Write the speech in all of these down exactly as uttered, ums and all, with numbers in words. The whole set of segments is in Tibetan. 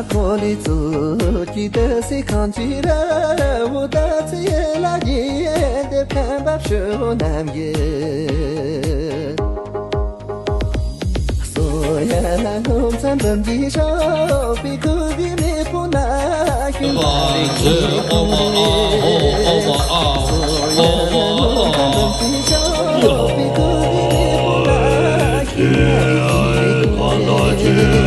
ཁོ་ལི་ཚུ་གི་ཏི་སི་ཁང་ཆི་ར་བུ་ད་ཚི་ལ་ཡི་དེ་ཕན་པ་ཤུ་ནམ་གི། སོ་ཡ་ལ་ལྷུམ་ཚན་འབུམ་གྱི་ཤོག་པི་ཁུ་བི་མི་པུ་ན་ཤུ་ནམ་གི། སོ་ཡ་ལ་ལྷུམ་ཚན་འབུམ་གྱི་ཤོག་པི་ཁུ་བི་མི་པུ་ན་ཤུ་ནམ་གི།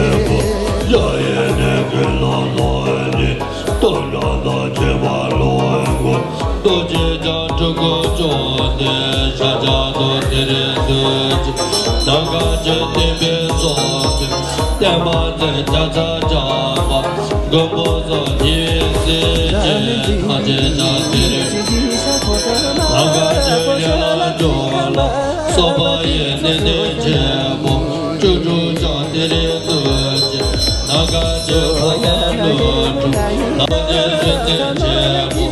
རྡོ་རྗེ་འཆང་སྤྲུལ་སྐུ་མཆོག་ནི་ཤཱཀྱ་ཐུབ་དེ་རེ་འདུད་ཅིང་། ནམ་མཁའ་ཇི་བསྟན་པའི་ཚོགས་ཀྱི་བརྟན་མ་འཛིན་རྒྱ་ཚ་འཇམ་པ་མགོན་པོ་སོགས་ཉེ་བའི་སྲས་ཀྱི་ཐམས་ཅད་ཀྱང་དེ་རེ། ནམ་མཁའ་ཇི་ཡན་ལ་སྐྱོང་ལ་སོགས་པ་ཡི་གནས་བརྟན་ཆེན་པོ་བཅུ་དྲུག་ཀྱང་དེ་རེ་འདུད་ཅིང་། ནམ་མཁའ་ཇི་ཕོ་བྲང་ལྷུན་གྲུབ་ལམ་འདི་ཚུལ་འཛིན་ཆེན་པོ་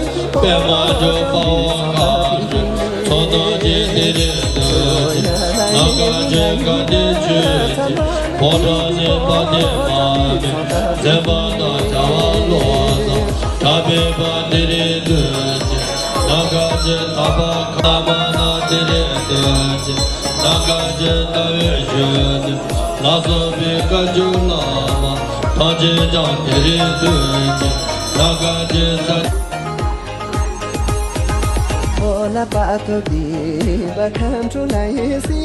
པདྨ་འབྱུང་དཔའ་བོ་མཁའ་འགྲོའི་ཚོགས་རྣམས་ཀྱིས་དེ་རེ་འདུད་ཅིང་། ནམ་མཁའ་ཇི་དགའ་བདེ་ཆོས་ཀྱི་ཕོ་བྲང་ནི་དཔལ་ལྡན་དམག་མི་མཛད་པ་དང་བྱ་བ་བློ་བཟང་གྲགས་པའི་དཔལ་དེ་རེ་འདུད་ཅིང་། ནམ་མཁའ་ཇི་དག་པ་ཁ་མ་ན་དེ་རེ་འདུད་ཅིང་། ནམ་མཁའ་ཇི་ལྟ་བུའི་གཞོན་ནུ་ལ་སོགས་པའི་བཀའ་བརྒྱུད་བླ་མ་ཐམས་ཅད་ཀྱང་དེ་རེ་འདུད་ཅིང་། ནམ་མཁའ་ཇི་ས། ཕོ་ལ་པ་ཐོ་དི་པ་ཁམ་ཁྲུ་ལ་ཡེ་སི་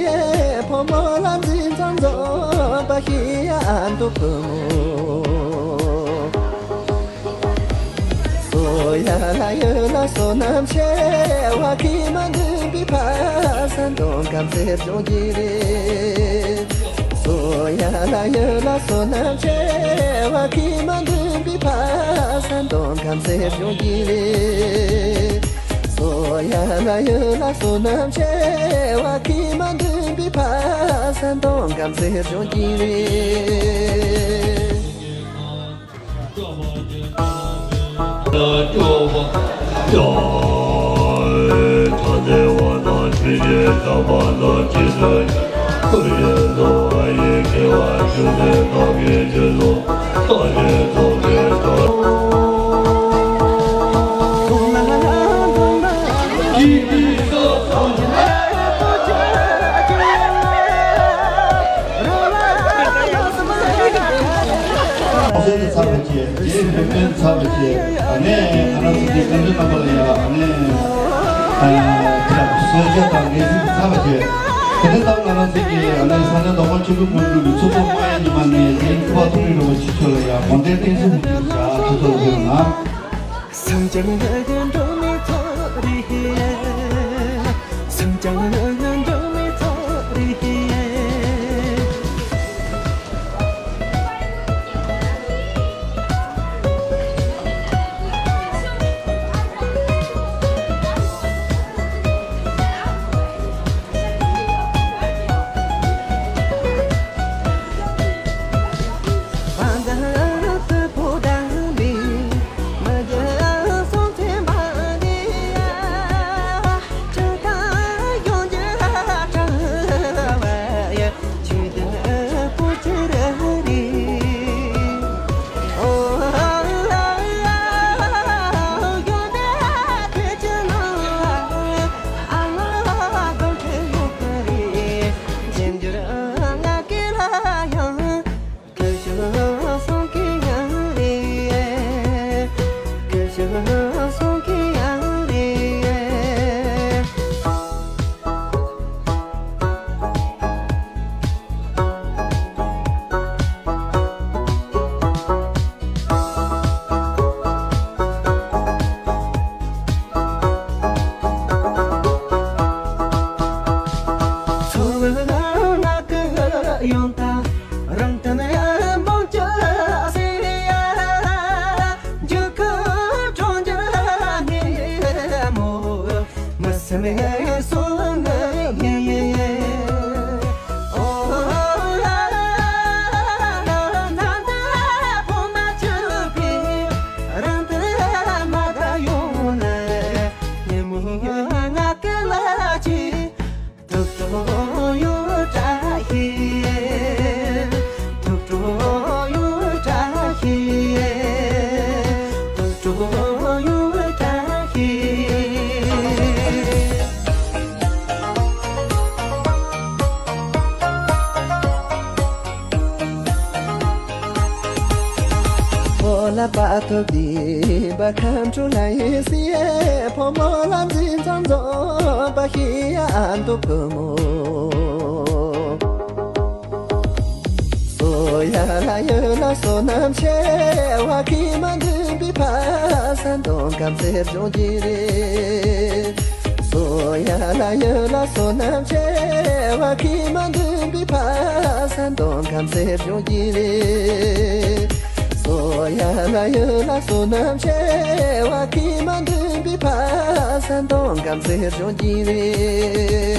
ཕོ་མོ་ལ་འཛིན་ཚང་རྫོགས་པ་ཤི་ཡ་ཨ་འདུ་ཕུ་མོ། སོ་ཡ་ལ་ཡོད་ལ་བསོད་ནམས་ཆེ་བ་གིས་མ་འདུན་པའི་ཕ་ས་འདོང་ཁམས་སེར་ལྗོངས་ཀྱི་རེད། སོ་ཡ་ལ་ཡོད་ལ་བསོད་ནམས་ཆེ་བ་གིས་མ་འདུན་པའི་ཕ་ས་འདོང་ཁམས་སེར་ལྗོངས་ཀྱི་རེད། སོ་ཡ་ལ་ཡོད་ལ་བསོད་ནམས་ཆེ་བ་གིས་མ་འདུན་པའི་ཕ་ས་འདོང་ཁམས་སེར་ལྗོངས་ཀྱི་རེད། ཚོགས་གཙོ་ཚར་བ་བཅས། རྗེས་འབྲེལ་དོན་ཚར་བ་བཅས། ཨ་ནེ་ང་རང་ཚོ་གི་སྐུ་མགྲོན་རྣམ་པ་ལ་ཡང་ཨ་ནེ་ཨ་ཁྱབ་གསོལ་ཇ་དང་འབྲས་སིལ་ཚར་བ་བཅས། དེ་ནས་ད་ང་རང་ཚོ་གི་ཨ་ནེ་ས་གནས་རྡོ་དམར་ཆོས་ལུགས་སྒྲུབ་ཀྱི་ཚོགས་གཙོ་རྨ་ཡ་ཉི་མ་ནས་རྗེ་སྐུ་པར་ཐུབ་རིན་རིན་པོ་ཆེ་མཆོག་ལ་ཡང་དགོངས་དོན་བསྟན་འཛིན་ཞུ་རྒྱུ་ཞག་ཐུགས་ཚོགས་ཞུ་གནང་། སངས་རྒྱས་འགྲོ་མི་ཚོགས་རེད། སངས་རྒྱས་འགྲོ་མི་ཚོགས་རེད། ཐུགས་སྤྲོ་ཡོད་དྲ་ཞིག་ཐུགས་སྤྲོ་ཡོད་དྲ་ཞིག་པ་ཐོབ་བདེན་པ་མཁའ་འགྲོ་ལྷ་ཡི་སྲས། ཕོ་མོ་ལ་འཛིན་ཚང་རྫོགས་པ་ཤེས་ཡ་ཨ་མདོ་བུ་མོ། སོ་ཡ་ལ་ཡོད་ལ་བསོད་ནམས་ཆེ་བ་ཁྱིམ་མ་འདུན་པའི་ཕ་ས་འདོང་སྐམ་སེར་འབྱུང་གི་རེད། སོ་ཡ་ལ་ཡོད་ལ་བསོད་ནམས་ཆེ་བ་ཁྱིམ་མ་འདུན་པའི་ཕ་ས་འདོང་སྐམ་སེར་འབྱུང་གི་རེད། སོ་ཡ་ལ་ཡོད་ལ་བསོད་ནམས་ཆེ་བ་ཁྱིམ་མ་འདུན་པའི་ཕ་ས་འདོང་སྐམ་སེར་འབྱུང་གི་རེད།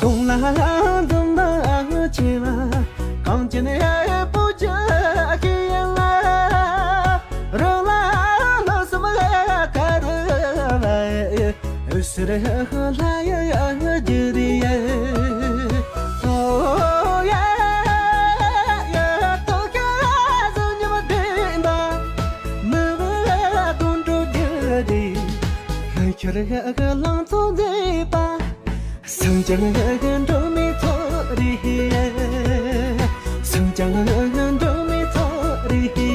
དུང་ལ་འཛུམ་མདངས་ཆེ་བ། གངས་ཅན་པོ་ཅག་གི་ཡན་ལག་རོ་ལ་ལོ་སུམ་ཀ་རུ་བ། འུ་སེར་ལྷ་ཡ་རྒྱུ་རི་ཡ། ཨོ་ཡ་ཡ་ཏོ་ཀ་ཟུ་ཉི་མ་དེ་འདྲ། མི་བ་དོན་འགྲུབ་རྒྱུ་རི། ལྷ་ཁྱོད་ལང་ཚོ་མཛེས་པ། སངས་རྒྱས་འགྲོ་མི་ཐོ་རེ། སངས་རྒྱས་འགྲོ་མི་ཐོ་རེ། དེ་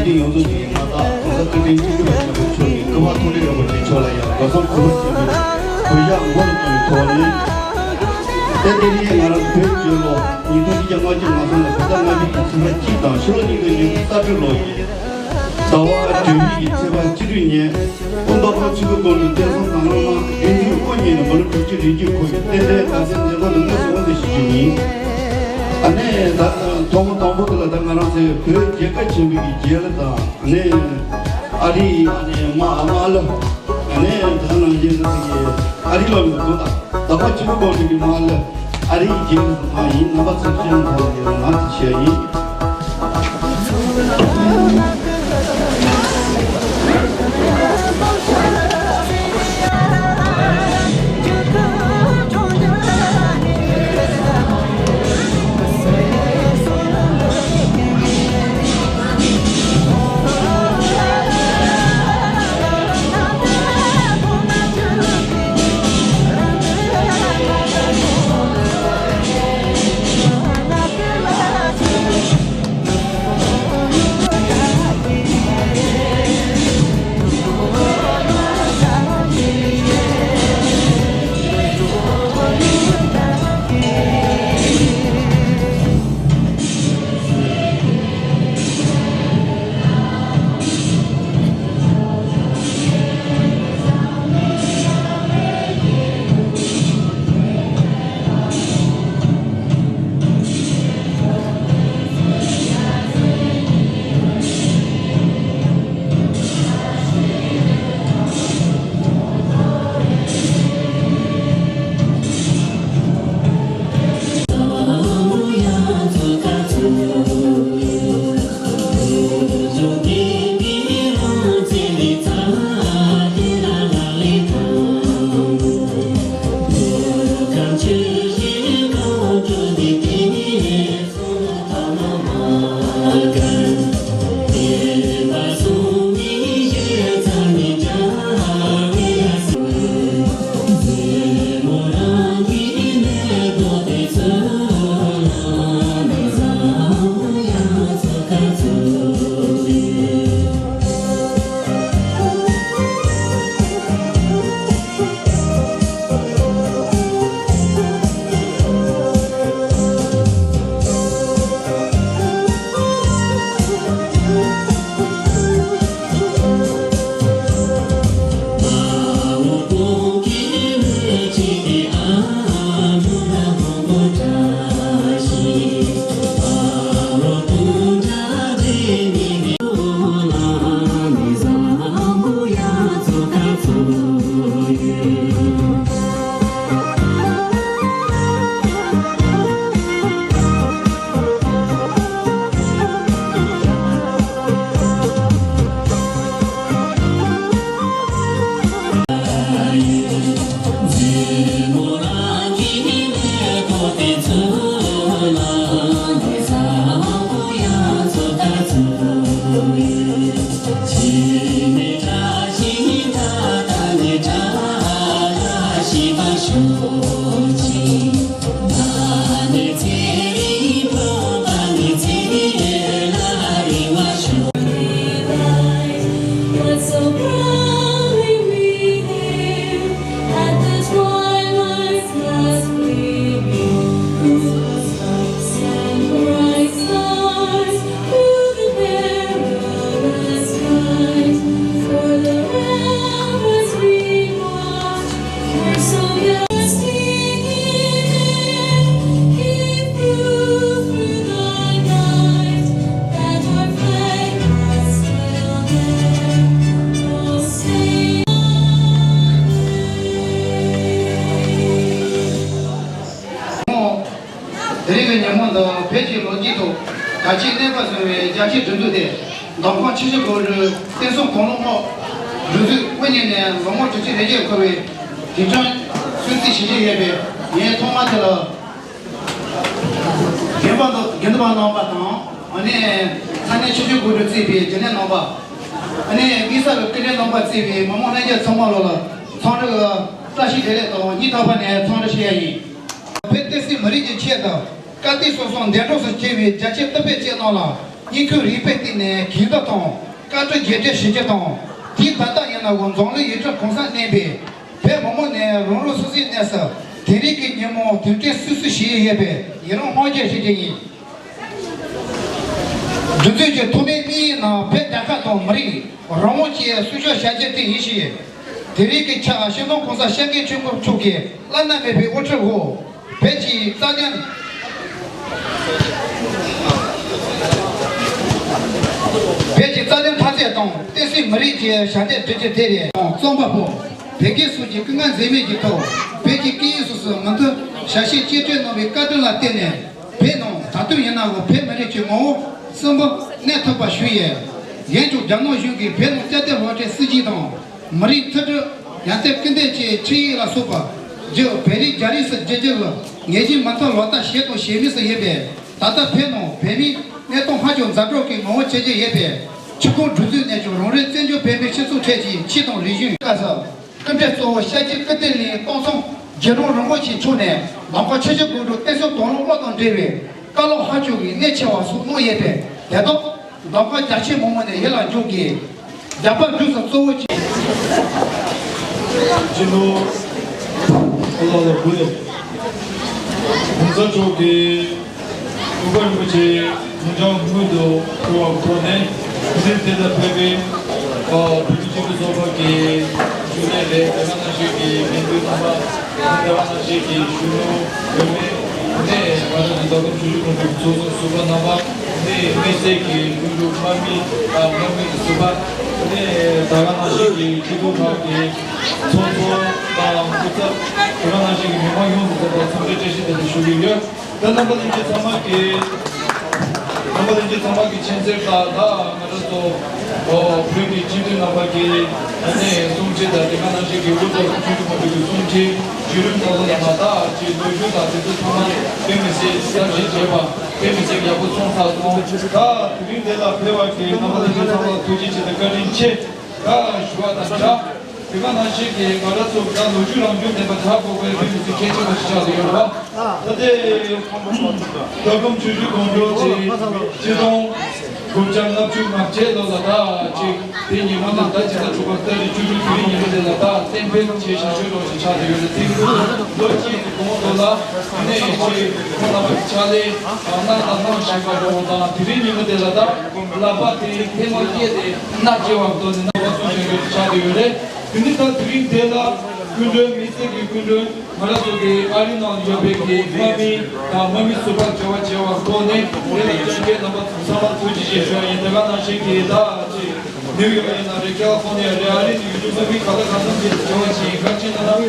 དུས་ཡོངས་རྫོགས་ཀྱི་མངའ་བདག་གོང་ས་སྐུ་ཕྲེང་བཅུ་བཞི་པ་ཆེན་པོ་མཆོག་ནས་སྐུ་པར་མཐོང་གྲོལ་རིན་པོ་ཆེ་མཆོག་ལ་ཡང་དགའ་བསུ་གུས་པ་ཆེན་པོས་གུས་ཞབས་མགོ་ལ་བཏོན་པའི་ཐོག་ནས། ཏན་ཏན་ནི་ང་རང་བོད་རྒྱལ་ལོ་ཉིས་སྟོང་ཆིག་བརྒྱ་ལྔ་བཅུ་ང་གསུམ་ལ་བོད་ཟླ་ལྔ་པའི་ཚེས་པ་གཅིག་དང་ཕྱི་ལོ་ཉིས་སྟོང་ཉི་ཤུ་རྩ་དྲུག་ལོ་ཡི་ཟླ་བ་བདུན་པའི་ཚེས་པ་གཅིག་དྲུག་ཉིན། སྐུ་མདོ་ཁམས་ཆུ་བཞི་སྒང་དྲུག་བསྟན་སྲུང་ཟམ་གླིང་ནང་བདུན་ཅུ་དབུ་བརྙེས་ནས་མི་ལོ་དྲུག་ཅུ་རེ་བརྒྱད་འཁོར་བའི་རྟེན་འབྲེལ་དགའ་ཚལ་མཛད་སྒོ་ལ་དངོས་སུ་དབུ་འཛུགས་ཞུ་རྒྱུ་ཡིན། ཨ་ནི་ད་ཐོག་མ་དང་པོ་དེ་ལ་ད་ང་རང་ཚོའི་བོད་རྒྱལ་ཁབ་ཆེན་པོའི་རྒྱལ་ལ་དང་ནས་ཨ་རི་ཨ་ནི་མ་ཨ་མ་ལ་ཨ་ནི་ད་ནང་བཞིན་གྱི་ཨ་རི་ལ་མི་དགོས་ད་ད་ཁ་ཆེན་པོ་གོང་དུ་གི་མ་ལ་ཨ་རི་རྒྱལ་ལ་མ་ཡིན་རྣམ་པ་ཚོ་ཅན་ཐོག་ལ་ཡོད་ང་དེ་བཤད་ཡིན། བོད་ཀྱི་ལོ་རྒྱུས་ཐོག་གལ་ཆེའི་གནད་འགག་བཟུང་བའི་རྒྱ་ཆེའི་སྒྲུབ་མཛོད་དེ། མདོ་ཁམས་ཆུ་བཞི་སྒང་དྲུག་བསྟན་སྲུང་དོན་གློག་དམག་སྒྲུབ་མཛོད་དབུ་བརྙེས་ནས་ལོ་ངོ་དྲུག་ཅུ་རེ་བརྒྱད་འཁོར་བའི་དུས་དྲན་སྲུང་བརྩི་ཞུ་རྒྱུ་ཡོད་པས། ངས་ཐོག་མར་དེ་ལ་དགོན་པ་དང་དགེ་འདུན་པ་རྣམ་པ་དང་། ཨ་ནི་ས་གནས་ཆུ་བཞི་སྒང་དྲུག་གཙོས་པའི་རྒྱུན་ལས་རྣམ་པ། ཨ་ནི་དབུས་ས་གི་སྐུ་མགྲོན་རྣམ་པ་གཙོས་པའི་མི་མང་ལྷན་རྒྱས་ཚང་མ་ལོ་ལ་འཚམས་འདྲི་བཀྲ་ཤིས་བདེ་ལེགས་དང་སྙིང་ཐག་པ་ནས་འཚམས་འདྲི་ཞུ་ཡ་ཡིན། བོད་བསྟན་སྲིད་མི་རིགས་ཀྱི་ཆེད་དུ་དཀའ་སྡུག་སོ་སོ་འདས་གྲོངས་སུ་གྱུར་བའི་རྒྱ་ཆེའི་སྟོབས་དཔལ་ཅན་རྣམས་ལ་སྙིང་ཁུང་རུས་པའི་གཏིང་ནས་གུས་འདུད་དང་བཀའ་དྲིན་རྗེས་དྲན་ཞུ་རྒྱུ་དང་། དུས་ད་ལྟ་ཡིན་ནའང་འཛམ་གླིང་ཡུལ་གྲུ་གང་སར་གནས་པའི་བོད་མི་མང་ནས་རང་རང་སོ་སོའི་གནས་སུ་དེང་རབས་ཀྱི་ཉིན་མོ་དུས་དྲན་སྲུང་བརྩི་ཞུ་ཡི་ཡོད་པས་ཡི་རང་ལྷན་རྒྱས་ཞུ་རྒྱུ་ཡིན། སྒྲུབ་མཛོད་ཀྱི་ཐོག་མའི་དམིགས་ཡུལ་ནི་བོད་རྒྱལ་ཁབ་དང་མི་རིགས་རང་དབང་བཅས་སྲུང་སྐྱོབ་བྱ་རྒྱུ་དེ་ཡིན་ཞིང་། དེ་རིང་གི་ཆར་ཞིང་གྲོང་གོང་ས་སྐྱབས་མགོན་ཆེན་པོ་མཆོག་གི་བླ་ན་མེད་པའི་དབུ་ཁྲིད་འོག་བོད་ཀྱི་རྩ་དོན། བོད་ཀྱི་རྩ་དོན་མཐའ་གསལ་དང་བསྟན་སྲིད་མི་རིགས་ཀྱི་ཞབས་འདེགས་སྒྲུབ་རྒྱུ་དེ་རེད། རྩོམ་པ་པོ་བོད་རྒྱལ་སོགས་ཀྱི་སྐུ་ངལ་འཛེམས་མེད་ཀྱི་ཐོག་བོད་ཀྱི་སྐད་ཡིག་སོ་སོའི་མི་མཐུན་ཞབས་ཞུའི་གཅེས་སྤྲས་གནང་བའི་བཀའ་དྲིན་ལ་བརྟེན་ནས། བོད་ནང་ད་དུང་ཡིན་ནའང་བོད་མི་རིགས་ཀྱི་ངོ་བོ་གསོན་པོ་གནས་ཐུབ་པ་ཞུ་ཡས། འོན་ཀྱང་རྒྱ་ནག་གཞུང་གིས་བོད་ནང་རྩ་དོན་སློབ་གྲྭའི་སྲིད་བྱུས་དང་། མི་རིགས་མཐུན་སྒྲིལ། ཡང་སྟོན་སྐུལ་འདེད་བཅས་ཆིངས་ཡིག་ལ་སོགས་པ་བརྒྱུད་བོད་རིགས་རྒྱ་རིགས་སུ་བསྒྱུར་རྒྱུ་ལ་ངེས་ཅན་མ་མཐའ་ལག་བསྟར་བྱས་དང་བྱེད་མུས་སུ་ཡོད་པས། ད་ལྟ་བོད་ནང་བོད་མིའི་གནས་སྟངས་ཧ་ཅང་ཛ་དྲག་གི་ངང་བ་ཆགས་ཀྱི་ཡོད་པས། ཆུ་ཁོངས་སྒྲིག་འཛུགས་ནས་ཀྱང་རང་རེའི་བཙན་བྱོལ་བོད་མིའི་སྤྱི་ཚོགས་ཁྲོད་ཀྱི་ཆོས་དང་རིག་གཞུང་། སྐབས་སུ་སྐུ་ཕྲེང་གཙོ་བོ་ཤཱཀྱའི་སྐུ་བརྟན་གླིང་སྟོང་ཚང་རྒྱལ་རོང་རིན་པོ་ཆེ་མཆོག་ནས་ལམ་ཁ་ཆུ་བཞི་སྒང་དྲུག་བསྟན་སྲུང་དོན་གློག་དམག་དང་འབྲེལ་བའི་བཀའ་སློབ་ཧ་ཅང་གི་གནད་ཆེ་བ་གསུངས་གནང་ཡོད་པས། དེ་དག་ལམ་ཁ་རྒྱ་ཆེ་མི་མང་ནས་ཡིད་ལ་འཇོག་དགོས། རྒྱ་བལ་འབྲུག་གསུམ་གཙོ་བོ་བྱས། སྤྱི་ནོར་གོང་ས་ལྷ་དགུ་ལས་གོང་ས་མཆོག་གིས་སྐུ་པར་རིན་པོ་ཆེ་ཐུགས་ཅག་སྔོན་དུ་འཁོར་བའི་ཐོག་ནས་གཟིགས་དེ་ལ་ཕེབས་པའི་བོད་མི་སྤྱི་འཐུས་ཚོགས་པ་གི་རྒྱུན་ལས་རེད། དེ་ག་ནང་བཞིན་གྱི་འགན་འཛིན་རྣམ་པ། དེ་ག་ནང་བཞིན་གྱི་གཞོན་ནུ་བོད་མི་ནས་ང་ཚོ་ནི་མདོ་ཁམས་ཆུ་བཞི་སྒང་དྲུག་ཚོགས་གཙོ་ཟུར་པ་རྣམ་པ། དེ་དམིགས་བསལ་གྱི་སྐུ་མགྲོན་དམག་མི་དང་དམག་མི་གི་ཟུར་པ། དེ་ད་ག་ནང་བཞིན་གྱི་སྤྱི་འཐུས་ཁག་གི་ཚོགས་གཙོ་དང་སྐུ་ཚབ། དེ་ག་ནང་བཞིན་གྱི་མི་མང་ཡོངས་སུ་ཚོགས་པར་འཚམས་འདྲི་བཀྲ་ཤིས་བདེ་ལེགས་ཞུ་གི་ཡོད། ད་རྣམ་པ་ལྷན་རྒྱས་ཚང་མ་གི་རྣམ་པ་ལྷན་རྒྱས་ཚང་མ་གི་མཁྱེན་གསལ་ལྟར། ད་ང་རང་ཚོ་བོད་ཀྱི་སྤྱི་འཐུས་རྣམ་པ་གི་ཨ་ནི་གསུང་ཆོས་དང་། དེ་ག་ནང་བཞིན་གྱི་དབུ་ཚོགས་ཆུང་ཆུང་མ་གི་གསུང་ཆོས་བརྒྱུད་རིམ་ཐོག་ལ་ཡང་ད་ཅིག་ལོ་རྒྱུས་དང་དེ་ཚོ་ཚང་མ་དཔེ་མི་སྲིད་གསར་བཞེངས་བྱས་པ། དཔེ་མི་སྲིད་ཡག་པོ་སོང་ཚར་སོང་། ད་དེ་རིང་འདི་ལ་ཕེབས་པ་གི་རྣམ་པ་ལྷན་རྒྱས་ཚང་མ་ལ་ཐུགས་རྗེ་ཆེ་དང་བཀའ་དྲིན་ཆེ། ད་ཞུ་བ་དང་སྦྲགས། དེ་ག་ནང་བཞིན་གྱི་ང་རང་ཚོ་ད་ལོ་རྒྱུས་རང་བྱུང་ལྡན་པ་ད་གོ་བའི་དཔེ་མི་སྲིད་གལ་ཆེན་པོ་ཞིག་ཆགས་ཏེ་ཡོད་རེད་བ། ད་ལྟའི་མདོ་ཁམས་ཆུ་བཞི་སྒང་དྲུག་ཅེས་ཆིག་སྟོང་དགུ་བརྒྱ་ལྔ་བཅུ་ང་བརྒྱད་ལོ་ལ་ད་ཅིག་དེ་ཉིན་མོ་ལ་ད་ཇི་ལྟར་དྲུག་པ་ཏ་རིག་བཅུ་དྲུག་དེ་རིང་ཉིན་མོ་དེ་ལ་ད་གཏན་འབེབས་བྱས་ཤིང་ཆོས་གྲོགས་ཤིག་ཆགས་ཏེ་ཡོད་རེད། དེ་ལོ་གཅིག་གི་གོང་དུ་ལ་ནས་ཅིག་ཁོང་རྣམ་པ་གི་ཕྱག་ལས་གནང་དང་གནང་བཞིན་པ་འདྲ་བོ་དང་། དེ་རིང་ཉིན་མོ་དེ་ལ་ད་ལག་པ་དེ་ཐལ་མོ་སྐྱེས་ཏེ་སྣ་སྐྱེ་བ་བཏོན་ནས་གནང་བ་གསུང་བཞིན་ཡོད་ཆགས་ཏེ་ཡོད་རེད། དེ་ནི་ད་དེ་རིང་འདི་ལ་སྐུ་མགྲོན་མི་སེར་གྱི་སྐུ་མགྲོན་ང་རང་ཚོ་གི་ཨ་རི་ནང་ཡོད་པའི་གི་དམག་མི་དང་དམག་མི་ཟུར་པ་བྱ་བ་བྱས་པ་ཐོག་ནས་དེ་ལ་བཅར་མཁན་རྣམ་པ་ཚང་མར་ཐུགས་རྗེ་ཆེ་ཞུ་ཡ་ཡིན། དེ་ག་ནང་བཞིན་གྱི་ད་ཅིག་ནིའུ་ཡོག་ཡིན་ན་རེད། ཁ་ལི་ཧྥོར་ནི་ཡ་རེད། ཨ་རི་ནས་ཡུལ་གྲུ་དམག་མི་ག་ལ་གང་འཚམ་ཅིག་བྱ་བ་བྱེད་ཡིན། ག་ཅི་ན་ན་ང་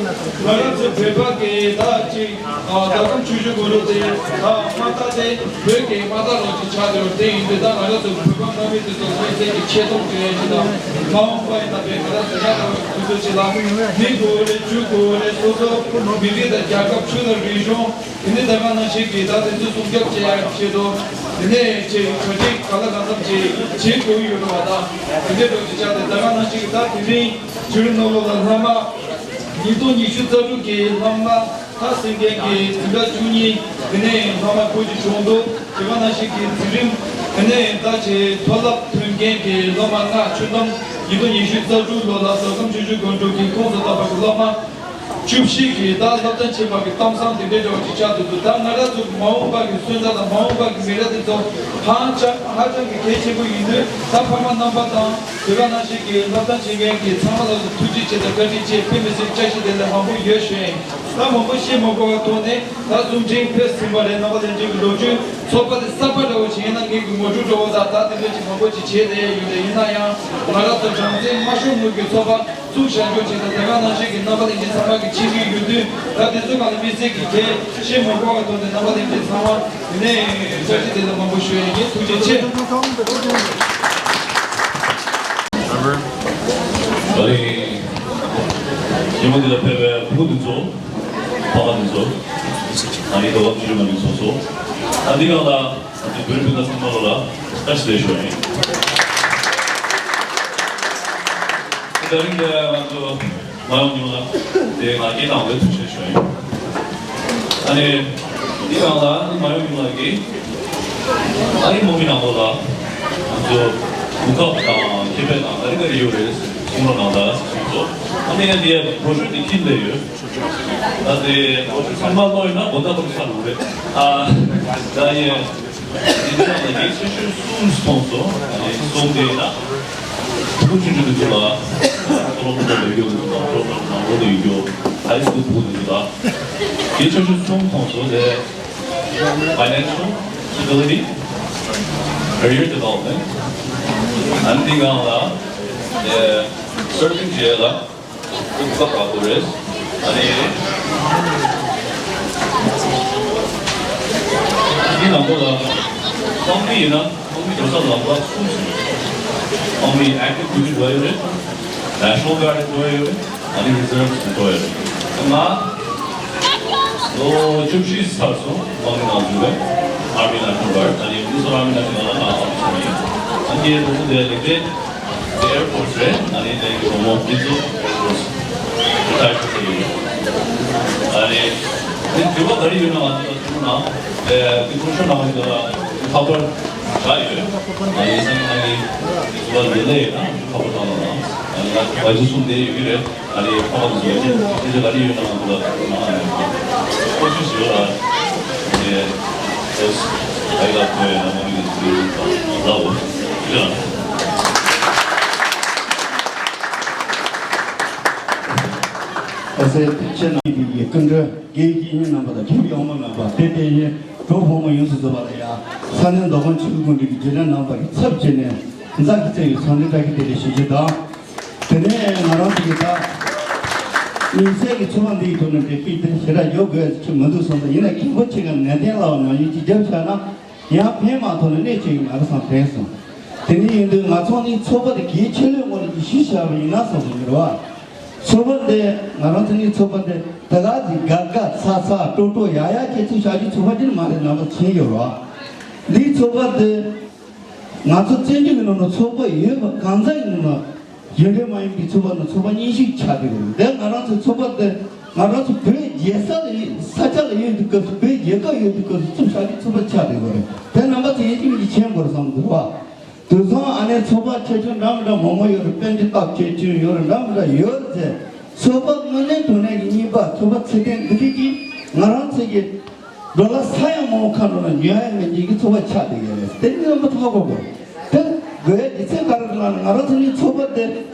རང་ཚོ་བོད་པ་གི་ད་ཅིག་ཨ་མདོ་ཁམས་ཆུ་བཞི་སྒང་དྲུག་དེ་ད་དམག་རྟགས་དེ་བོད་ཀྱི་དམག་རྟགས་ལོག་ཅིག་ཆགས་ཡོད་དེ་ཡིན་དུས། ད་ང་རང་ཚོ་བོད་པ་དམག་མི་དེ་ཚོ་དམིགས་བསལ་གྱི་ཆེ་མཐོང་ཅན་ཞིག་དང་། མ་འོངས་པ་ཡིན་ན་བོད་ང་རང་ཚོ་ཡག་པོ་དུས་ཚོད་ཅིག་ལ་མི་དགོས་རེད། ཇུས་དགོས་རེད། སོ་སོ་མི་རིགས་དང་རྒྱལ་ཁབ་ཆོས་དང་རིག་གཞུང་དེ་ནི་ད་ག་ནང་བཞིན་གྱི་ད་དེ་ཚོ་སྲུང་སྐྱོབ་བྱེད་ཡག་ཆེད་དུ་དེ་ནས་ཅིག་གྲ་སྒྲིག་ག་ལ་གང་འཚམ་ཅིག་བྱེད་དགོས་ཡོད་རེད་བ། ད་དེ་འདྲའི་འགྲོ་ཅིག་ཆགས་ཏེ། ད་ག་ནང་བཞིན་གྱི་ད་དེ་རིང་བརྒྱུད་རིམ་ནང་ལོགས་ལ་ལྷག་མ་ཉིས་སྟོང་ཉི་ཤུ་རྩ་དྲུག་གི་ལྷག་མ་ད་ཟིན་མཁན་གྱི་འཛིན་གྲྭ་བཅུ་གཉིས་དེ་ནས་ལྷག་མ་སྐོར་གྱི་བྱུང་འདུག་དེ་ག་ནང་བཞིན་གྱི་འཛིན་རིམ་དེ་ནས་ད་ཆེ་མཐོ་སློབ་ཐོན་མཁན་གྱི་སློབ་མ་ལྔ། ཆུ་འབྲིང་ཉིས་སྟོང་ཉི་ཤུ་རྩ་དྲུག་ལོ་ལ་མདོ་ཁམས་ཆུ་བཞི་སྒང་དྲུག་གི་ཁོངས་སུ་གཏོགས་པ་གི་སློབ་མ་བཅུ་བཞི་གིས་ད་སློབ་ཚན་ཆེན་མོ་གི་གཏམ་བཟང་དེ་འདྲའི་འདྲ་བ་ཞིག་ཆགས་འདུག་ད་ང་རང་ཚོ་མ་འོངས་པ་གི་སོན་རྩ་དང་མ་འོངས་པ་གི་མི་རབས་དེ་ཚོ་ཧ་ཅང་ཧ་ཅང་གི་གལ་ཆེན་པོ་ཡིན་དུས། ད་ཕ་མ་རྣམ་པ་དང་དེ་ག་ནང་བཞིན་གྱི་སློབ་གྲྭ་ཆེན་མོའི་གི་ཚང་མ་ལ་ཐུགས་རྗེ་ཆེ་དང་བཀའ་དྲིན་ཆེ། དཔེ་མི་སྲིད་བཀྲ་ཤིས་བདེ་ལེགས་མང་པོ་ཡོད་ཞུ་ཡིན། ད་མང་པོ་བཤད་མ་དགོས་པ་ཐོག་ནས་ད་གསུང་འཕྲིན་ཕེབས་ཟིན་པ་རེད། རྣམ་པ་ལྷན་རྒྱས་ཀྱི་ལོ་རྒྱུས་ཚོགས་པ་དེ་གསར་པ་འདྲ་བོ་ཞིག་ཡིན་ན། ངེད་ཀྱི་ངོ་སྤྲོད་འདྲ་བོ་དང་ད་དེ་འདྲ་ཞིག་མང་པོ་ཞིག་བྱས་ཏེ་ཡོད་རེད། ཡིན་ན་ཡང་ང་རང་ཚོ་གྲངས་འཛིན་དམར་ཤོག་དངུལ་གྱི་ཚོགས་པ་ ཚུགས་བཞག་རྒྱུ་བྱས་ན། དེ་ག་ནང་བཞིན་གྱི་རྣམ་པ་ལྷན་རྒྱས་ཚང་མ་གི་ཆིབས་ཡུལ་ཡུལ་དུས་ད་དེ་ཚོ་གང་ལ་དམིགས་བསལ་གྱི་གལ་ཆེན་མོ་དགོས་པ་ཐོག་ནས་རྣམ་པ་ལྷན་རྒྱས་ཚང་མ་ཡིན་ནའི་བཀྲ་ཤིས་བདེ་ལེགས་མང་པོ་ཞུ་ཡ་ཡིན། ཐུགས་རྗེ་ཆེ། ད་རེས་ཉིན་མོ་འདི་ལ་ཕེབས་པའི་ཕྲུ་གུ་འདི་ཚོ། ཕ་མ་འདི་ཚོ། ཨ་ནི་རྡོ་ཁ་ཆུ་མ་འདི་ཚོ་སོ། ཨ་འདི་གང་ལ། ཨ་ནི་བོད་རིགས་སྤུན་ཟླ་ཚང་མ་ལོ་ལ་བཀྲ་ཤིས་བདེ་ལེགས་ཞུ་ཡ་ཡིན། དེ་རིང་ང་ཚོ་མ་ཡོང་མྱོང་ལ་དེ་ང་སྐད་བཏང་བའི་ཐུགས་རྗེ་ཆེ་ཞུ་ཡ་ཡིན། ཨ་ནི་འདི་གང་ལ་ཨ་ནི་མ་ཡོང་མྱོང་ལ་གི་ཨ་རིའི་མོ་མི་ནང་ལོ་ལ་ང་ཚོ་གོ་སྐབས་དང་ཁེ་ཕན་དང་ག་རེ་ག་རེ་ཡོད་རེད་གསུང་རོགས་གནང་ད་གསུངས་སོ། ཨ་ནི་ཡང་དེ་བོ་ཤོ་དེ་ཁྱིམ་ལ་ཡོད། ད་དེ་ཚང་མ་ཀློག་ཡིན་ན་དགོང་དག་ཀུན་ཚར་འགྲོ་རེད། ཨ། ད་ཡེ། དེ་ཚང་མ་ཡིག་ཆེ་ཤོས་གསུམ་མཐོང་སོང་། ཨ་ནི་གསུམ་དེ་ཡིན་ན། ཕྲུ་གུ་ཆུང་ཆུང་དེ་ཚོ་ལ། སློབ་གྲྭ་ལ་ཡོད་རྒྱུ་དང་སློབ་གྲྭ་ནང་ལོགས་ལ་ཡོད་རྒྱུ། ཧའི་སྐུལ་ཕྲུ་གུ་དེ་ཚོ་ལ། ཡིག་ཆེ་ཤོས་གསུམ་མཐོང་སོང་། དེ། Financial stability, career development, and དེ་སྒང་ལ། དེ། Serving བྱེད་ཡ་ལ། ཀུན་ཁ་ཁག་པོ་རེད། ཨ་ནི། འདི་ནང་ལོགས་ལ། དམག་མི་ཡིན་ན་དམག་མི་འགྲོ་ས་ལམ་ཁ་གསུམ་ཞིག་དམག་མི་Active Duty འགྲོ་ཡ་རེད། National Guard འགྲོ་ཡ་རེད། ཨ་ནི་Reserve འགྲོ་ཡ་རེད། ང་ལོ་བཅུ་བཞི་ཚར་སོང་། དམག་མི་ནང་འཛུལ་བས། Army National Guard ཨ་ནི་Minnesota Army National Guard ལ་ང་ཨོ་ཕི་སར་ཡིན། ཨ་ནི་ལོ་དེ་ལེགས་གྲས། དེ་ཨེར་ཕོར་སི་རེད། ཨ་ནི་དེ་གི་རོ་མོ་ཀི་ཛོ་ཨེར་ཕོར་སི་རི་ཊ་ཡར་ཐུབ་ཡོད། ཨ་ནི་དེ་དུས་བ་ག་རེ་ཡོད་ན་ང་ཚོ་ལ་ཐུག་ན་དེ་དེ་ཀུ་ཤོ་ནང་གི་ལ་ཁ་པར་བཞག་ཡོད། ཨ་ནི་སང་ཨ་ནི་དུས་བ་ལེ་ལེ་ཡོད་ན་ཁ་པར་བཏང་ན་ཨ་ནི་ང་ཚོ་བ་ཚོ་གསུམ་དེ་ཡོད་ཀྱི་རེད། ཨ་ནི་ཕ་མ་ཚོ་ཡོད་ཀྱི་རེད། དེ་ཚོ་ག་རེ་ཡོད་ན་ང་ཚོ་ལ་ཐུག་ན་ཨ་ནི་ཀུ་ཤོ་ཞིག་ཡོད་ལ་ཨ་ནི་ཨེ་ཨ་ཡི་ལ་ཐུག་ཡོད་ན་མ་ནི་གི་ཚུལ་ལའོ་ཡོད་ལ། ཨ་སེ་ཕིན་ཆེ་ནང་གི་སྐུ་མགྲོན་དགེ་བའི་བཤེས་གཉེན་རྣམ་པ་དང་དགེ་བའི་བླ་མ་རྣམ་པ། དེ་དེ་བཞིན་གྲོགས་ཕོ་མོ་ཡོངས་སུ་རྫོགས་པ་ལ་ཡང་ས་གནས་མདོ་ཁམས་ཆུ་བཞི་སྒང་དྲུག་གི་རྗེས་དྲན་རྣམ་པ་གི་ཚབ་བྱས་ནས་མཛའ་གི་བརྩེ་བའི་འཚམས་འདྲི་བཀྲ་ཤིས་བདེ་ལེགས་ཞུ་རྒྱུ་དང་། དེ་ནས་ང་རང་ཚོ་གི་ད་དམིགས་བསལ་གྱི་ཚོགས་པ་འདིའི་ཐོག་ནས་འབྲེལ་མཐུད་དེ་ཞེ་དྲག་ཡོད་དགོས་ཀྱི་མི་འདུག་བསམ་ས་ཡིན་ན་མཁན་པོ་ཆེ་ག་ནན་ཏན་ལའོ་ནང་བཞིན་གྱི་རྒྱབ་བཞག་ན་ཡང་ཕན་མ་ཐོགས་ན་གནོད་ཆེ་གི་ང་རང་སང་དྲན་སོང་། དེ་འདྲ་ཡིན་དུས་ང་ཚོ་ནི་ཚོགས་པ་དེ་གལ་ཆེ་ལོས་ངོ་ནས་ཞུས་བཞག་པ་ཡིན་ན་བསམ་སོང་གི་རེད་བ། ཚོགས་པ་འདི་ང་རང་ཚོ་ནི་ཚོགས་པ་འདི་ད་ག་ཅིག་དགའ་དགའ་ཚ་ཚ་སྤྲོ་སྤྲོ་ཡ་ཡ་ཁྱེད་ཚོས་བྱ་རྒྱུ་ཚོགས་པ་འདི་ནི་མ་རེད་རྣམ་པ་མཁྱེན་ཡོད་རེད་བ། འདིའི་ཚོགས་པ་འདི་ང་ཚོ་བཙན་བྱོལ་གྱི་ནང་ན་ཚོགས་པ་ཡོད་པ་གང་ཟག་ཡིན་ན། གཞན་འབྲེལ་མ་ཡིན་པའི་ཚོགས་པ་ནི་ཚོགས་པ་རྙིང་ཤོས་ཆགས་བསྡད་ཡོད་རེད། དེ་ང་རང་ཚོའི་ཚོགས་པ་དེ་ང་རང་ཚོ་བོད་རྒྱལ་ས་ལ་ཡིན་ས་ཆ་ལ་ཡོད་དུས་སྐབས་སུ་བོད་རྒྱལ་ཁབ་ཡོད་དུས་སྐབས་སུ་ཚུགས་བཞག་གི་ཚོགས་པ་ཆགས་བསྡད་ཡོད་རེད། དེ་རྣམ་པ་ཚོ་ཡིན་གཅིག་མིན་གཅིག་མཁྱེན་དགོས་རེད་བསམ་འདུག་བ། དེང་སང་ཨ་ནེ་ཚོགས་པ་ཆེ་ཆུང་འདྲ་མི་འདྲ་མང་པོ་ཡོད་རེད། དཔལ་འབྱོར་སྟབས་ཆེ་ཆུང་ཡོད་རེད། འདྲ་མི་འདྲ་ཡོད་རེད་ཚེ། ཚོགས་པ་དངོས་གནས་དྲང་གནས་ཀྱི་རྙིང་པ་ཚོགས་པ་ཚུགས་མཁན་འདི་འདྲ་ཅིག་ང་རང་ཚོ་གི་ཌོ་ལར་ས་ཡ་མང་པོ་ཁ་འགྲོ་ན་ཉོ་ཡ་མེད་མཁན་གྱི་ཚོགས་པ་ཆགས་བསྡད་ཡོད་རེད། དེ་ནི་རྣམ་པ་ཐག་པ་དགོས། དེ་དགོས་ཡ་རྒྱུ་མཚན་ག་རེ་རེད་ལབ་ན་ང་རང་ཚོ་ནི་ཚོགས་པ་དེ་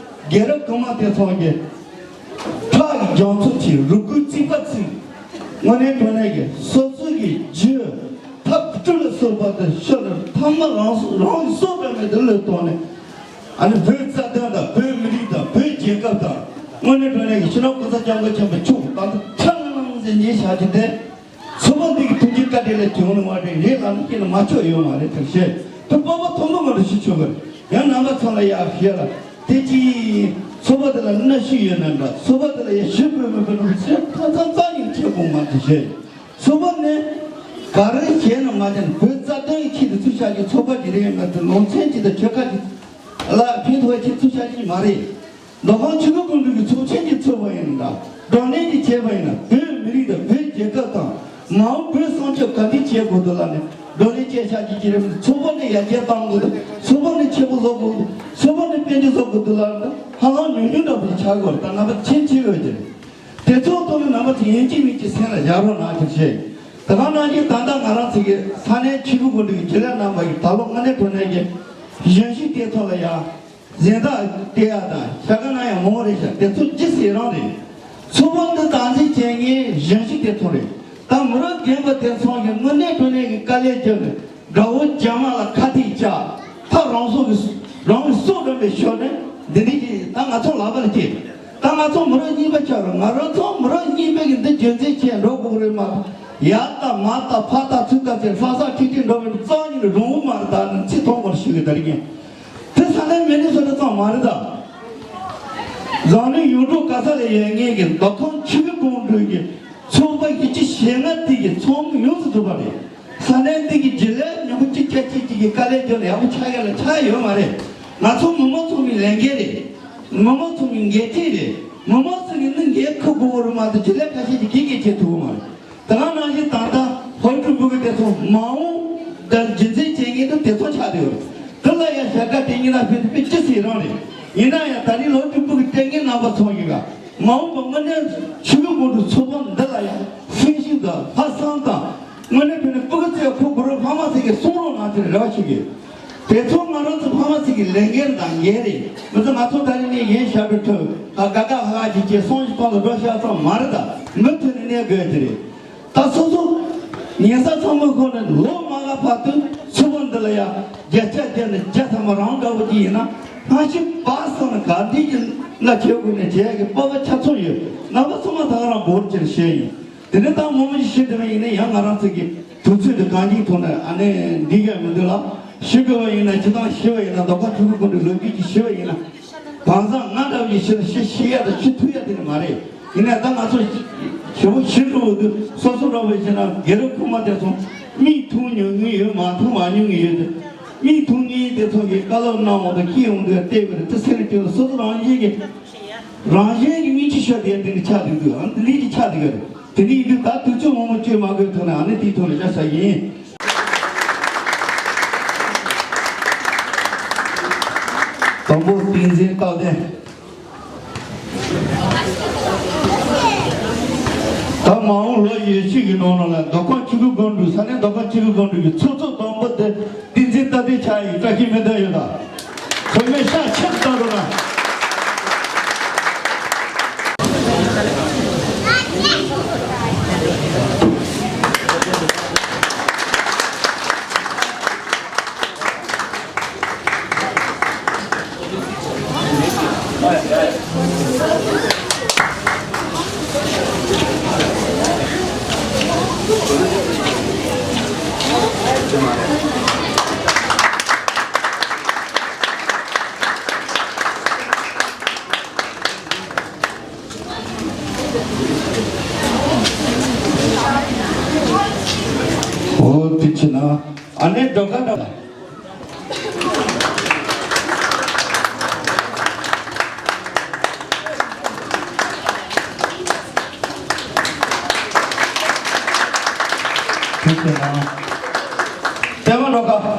རྒྱལ་རབས་གོང་མ་དེ་ཚོ་གི་ཁྲག་གི་རྒྱ་མཚོ་ཆེ་རུས་རྒྱུད་གཙིགས་པ་ཚིག་དངོས་གནས་དྲང་གནས་ཀྱི་སོ་སོ་གི་རྒྱུ་ཐབས་སྤྲུལ་ལ་སོགས་པ་དེ་ཤོར་ནས་ཐ་མ་རང་སོ་རང་གི་སྲོག་འགྲོ་མེད་དུ་བློས་གཏོང་ནས། ཨ་ནི་བོད་རྩ་དོན་དང་བོད་མི་རིགས་དང་བོད་རྒྱལ་ཁབ་དང་དངོས་གནས་དྲང་གནས་ཀྱི་སྤྱི་ནོར་གོང་ས་སྐྱབས་མགོན་ཆེན་པོ་མཆོག་ད་ལྟ་ཁྲ་ལམ་ལམ་ཟེར་ཉེས་བྱ་རྒྱུ་དེ། ཚོགས་པ་འདི་གི་ཐུགས་རྗེ་བཀའ་དྲིན་ལ་བྱུང་ནི་མ་རེད། རེད་ལབ་ན་སྐྱེས་ན་མ་ཆོག་ཡོད་མ་རེད་ཐག་ཤེས། དུ་སྤོབས་པ་མཐོན་པོ་ངང་དུ་ཞུ་ཆོག་གི་རེད། ཡང་རྣམ་པ་ཚོ་ལ་ཡག་ཤོས་ལ་དེ་ཅི་ཚོགས་པ་དེ་ལ་གནོན་ཤུགས་ཡོད་ན་འདྲ། ཚོགས་པ་དེ་ལ་ཡང་ཞུ་དགོས་མི་དགོས་ནི་ཚེ་ཐ་ཚ་ཚ་ཡིན་ཆེ་དགོངས་མ་དེ་ཤེས། ཚོགས་པ་ནི་ག་རེ་བྱས་ན་མ་བྱས་ན་བོད་རྩ་དོན་གྱི་ཆེད་དུ་ཚུགས་བཞག་རྒྱུ་ཚོགས་པ་ཅིག་རེད། ཡང་ན་དེ་ལུང་ཚན་ཅིག་དང་ཆོལ་ཁ་ཅིག་ལ་ཕན་ཐོགས་ཆེད་ཚུགས་བཞག་རྒྱུ་མ་རེད། མདོ་ཁམས་ཆུ་བཞི་སྒང་དྲུག་གི་ཚོགས་ཆེན་གྱི་ཚོགས་པ་ཡིན་ན་འདྲ། བགྲོ་གླེང་གི་བྱས་པ་ཡིན་ན་བོད་མི་རིགས་དང་བོད་རྒྱལ་ཁབ་དང་མ་འོངས་བོད་སྲུང་སྐྱོབ་ག་འདྲ་བྱེད་དགོས་འདུག་ལབ་ནས་བགྲོ་གླེང་བྱས་བཞག་རྒྱུ་ཅིག་རེད། ཚོགས་པ་ནི་ཡར་རྒྱས་གཏང་དགོས་འདུག་ཚོགས་པ་ནི་ཆེ་པོ་བཟོ་དགོས་འདུག་ཚོགས་པ་ནི་དཔལ་འབྱོར་བཟོ་དགོས་འདུག་ལབ་ན་ཧ་ལམ་ཉུང་ཉུང་འདྲ་པོ་ཞིག་ཆགས་དགོས་རེད། ད་རྣམ་པ་མཁྱེན་ཆེ་ཡོད་ཀྱི་རེད། དེ་ཚོ་ཐོག་ནས་རྣམ་པ་ཚོ་ཡིན་གཅིག་མིན་གཅིག་སེམས་ལ་བཞག་རོགས་གནང་ཞེས་བཤད། དེ་ག་ནང་བཞིན་ད་ལྟ་ང་རང་ཚོ་གི་ས་གནས་ཆུ་བཞི་སྒང་དྲུག་གི་བརྒྱུད་ལས་རྣམ་པ་གི་ད་ལོ་དངོས་གནས་དྲང་གནས་ཀྱི་གཞོན་སྐྱེས་དེ་ཚོ་ལ་ཡང་གཟེངས་རྟགས་སྤྲད་ཡ་དང་ཤ་ཁ་ན་ཡང་མང་རེད་ཤག་དེ་ཚོ་ཅི་ཟེར་རང་རེད། ཚོགས་པ་འདི་དང་འཛིན་བྱེད་མཁན་གཞོན་སྐྱེས་དེ་ཚོ་རེད། ད་མི་རབས་རྒན་པ་དེ་ཚོ་གི་དངོས་གནས་དྲང་གནས་ཀྱི་དཀའ་ལས་བརྒྱབ་ནས་དགྲ་བོ་རྒྱ་དམར་ལ་ཁ་གཏད་བཅག་ཐབས་རང་སྲོག་གི་རང་གི་སྲོག་སྒྲུབ་པའི་ཞོར་ནས་འདི་འདྲའི་ཅིག་ད་ང་ཚོ་ལག་པ་ལ་སྐྱེས། ད་ང་ཚོ་མི་རབས་གཉིས་པ་ཆགས་རོགས། ང་རང་ཚོ་མི་རབས་གཉིས་པའི་གི་འདི་རྒྱུན་འཛིན་བྱས་འགྲོ་དགོས་རེད་མ་གཏོགས། ཡར་ལྟ་མར་ལྟ་ཕར་ལྟ་ཚུར་ལྟ་བྱས་ཧྲག་ཧྲག་ཁྲིག་ཁྲིག་འགྲོ་བའི་རྩ་ཉིད་རུང་བོ་མ་རེད། ད་ཚིག་ཐོག་མར་ཞུ་གི། ད་རིག་གིན་དེ་ས་གནས་མི་ནི་སོ་ཊ་ཙམ་མ་རེད་ད། འཛམ་གླིང་ཡུལ་གྲུ་ག་ས་ལ་ཡོད་མཁན་གྱི་མདོ་ཁམས་ཆུ་བཞི་སྒང་དྲུག་གི་ཚོགས་པ་བཞི་བཅུ་ཞེ་ལྔ་དེ་གི་ཚོགས་མི་ཡོངས་སུ་གྲུབ་པ་རེད། ས་གནས་འདི་གི་བརྗེ་ལས་ཉིན་མོ་གཅིག་བརྒྱ་གཅིག་གཅིག་གི་དཀའ་ལས་བརྒྱབ་ནས་ཡག་པོ་ཆགས་ཡ་ལ་ཆགས་ཡོད་མ་རེད། ང་ཚོ་མི་མང་ཚོགས་མི་ལས་འགན་རེད། མི་མང་ཚོགས་མི་འགན་འཁྲི་རེད། མི་མང་ཚོགས་མི་ནི་འགན་འཁུར་དགོས་རེད་མ་གཏོགས་བརྗེ་ལས་ཁ་ཤས་ཀྱིས་གིས་གིས་བྱེད་ཐུབ་ཀྱི་མ་རེད། ད་ག་ནང་བཞིན་ད་ལྟ་ཧོ་ཀྲུའུ་ཀྲུའུ་གི་དེ་ཚོ་མ་འོངས་ད་རྒྱུན་འཛིན་བྱེད་མཁན་དེ་དེ་ཚོ་ཆགས་བསྡད་ཡོད་རེད། དེ་ལ་ཡང་བྱ་དགའ་སྤྲད་མཁན་ལ་ཕན་ཐོགས་ཅི་ཟེར་རང་རེད། ཡིན་ན་ཡང་ད་རིང་ལོ་དྲུག་པོ་གི་སྤྲད་མཁན་རྣམ་པ་ཚོ་ཡིན་ག་མ་འོངས་པ་དངོས་གནས་ཆུ་བཞི་སྒང་དྲུག་ཚོགས་པ་འདི་ལ་ཡང་ཧྥེ་ཤིང་དང་ལྷག་བསམ་དང་། དངོས་གནས་དྲང་གནས་སྤུ་གུ་ཚོས་ཁོ་དགོས་རོགས་ཕ་མ་ཚོ་གིས་གསུང་རོགས་གནང་ཟེར་རེ་བ་ཞུ་གི། དེ་ཚོ་ང་རང་ཚོ་ཕ་མ་ཚོ་གི་ལས་འགན་དང་འགན་རེད། མི་ཚོ་ང་ཚོ་ད་རིང་ནས་ཡིན་ཞབས་བྲོ་འཁྲབ་ཨ་དགའ་དགའ་ཧ་ཧ་ཅིག་བྱས་སོང་ཞིག་གཏོང་ལ་འགྲོ་ཤག་ཙམ་མ་རེད། ད་མུ་མཐུད་ནས་གནས་དགོས་དེ་རེད། ད་སོ་སོ་ཉལ་ས་ཚང་མ་ཁོ་ནས་ལོ་མ་ལ་བར་དུ་ཚུར་བོ་འདི་ལ་ཡ་བརྒྱ་ཆ་བརྒྱ་ནས་བརྒྱ་ཐམ་པ་རང་འདྲ་བོ་ཅིག་ཡིན་ན་སྔ་ཕྱི་བར་གསུམ་ལ་ག་འདྲ་ཅིག་ལ་བྱེད་དགོས་ནས་བྱེད་ཡ་གི་སྤོབས་པ་ཆ་ཚང་ཡོད། རྣམ་པ་ཚང་མ་ད་ག་རང་འབོར་ཅིག་བཤད་ཡིན། དེ་ནས་ད་མོ་མོ་ཞིག་ཤི་དེ་བས་ཡིན་ན་ཡང་ང་རང་ཚོ་གི་དུས་ཚོད་དེ་གང་ཅིའི་ཐོག་ནས་ཨ་ནེ་འདི་ག་མི་འདུག་ལ། ཤི་དགོས་པ་ཡིན་ན་སྤྱིར་བཏང་ཤི་བ་ཡིན་ན་མདོ་ཁམས་ཆུ་བཞི་སྒང་དྲུག་ལོ་རྒྱུས་ཀྱི་ཤི་བ་ཡིན་ན། གང་ཟག་ང་འདྲ་བ་ཞིག་ཤི་ན་ཤི་ཤི་ཡ་དང་ཤི་ཐུབ་ཡ་དེ་ནི་མ་རེད། ཡིན་ན་ད་ང་ཚོ་ཞི་བོ་ཤི་འགྲོ་བ་དུས་སོ་སོ་འདྲ་བ་ཞིག་ན་དགེ་རབ་ཁུག་མ་དེ་ཚོ་མིག་མཐོང་མྱོང་མཁན་ཡོད། མ་མཐོང་མ་མྱོང་མཁན་ཡོད་དེ། མིག་མཐོང་མཁན་དེ་ཚོ་གིས་བཀའ་སློབ་གནང་བ་དང་ཁྱི་ཡོང་དུས་བལྟས་པ་རེད། དེ་སེམས་ལ་སྐྱོ་ལ་སོ་སོ་རང་བཞིན་གྱི་རང་གཞན་གྱི་མིག་ཆུ་ཤོར་དེ་འདི་གི་ཆགས་འདུག་འདུག་ཨང་འདི་འདྲའི་ཆགས་འདུག་ག་རེད། དེ་འདྲ་ཡིན་དུས་ད་དུས་ཚོད་མང་པོ་སྤྱོད་མ་དགོས་ཐོག་ནས་ཨ་ནི་དེའི་ཐོག་ནས་བྱ་ས་ཡིན། དང་པོ་བསྟན་འཛིན་རྟག་བརྟན། ད་མ་འོངས་ལོ་ཉི་ཤུ་གི་ནང་ལ་མདོ་ཁམས་ཆུ་བཞི་སྒང་དྲུག་ས་གནས་མདོ་ཁམས་ཆུ་བཞི་སྒང་དྲུག་གི་ཚོགས་གཙོ་དང་པོ་དེ། བསྟན་འཛིན་རྟག་བརྟན་ཆགས་ཡིན། བཀྲ་ཤིས་སྨོན་འདུན་ཡོད་ད། ཚང་མས་ཤ་ཆེར་བཏང་རོགས་གནང་། འོ་དེ་ཕྱིན་ན་ཨ་ནེ་འགྲོ་ཁ་འགྲོ། དེ་ཕྱིན་ན་ལྟད་མོ་འགྲོ་ཁ།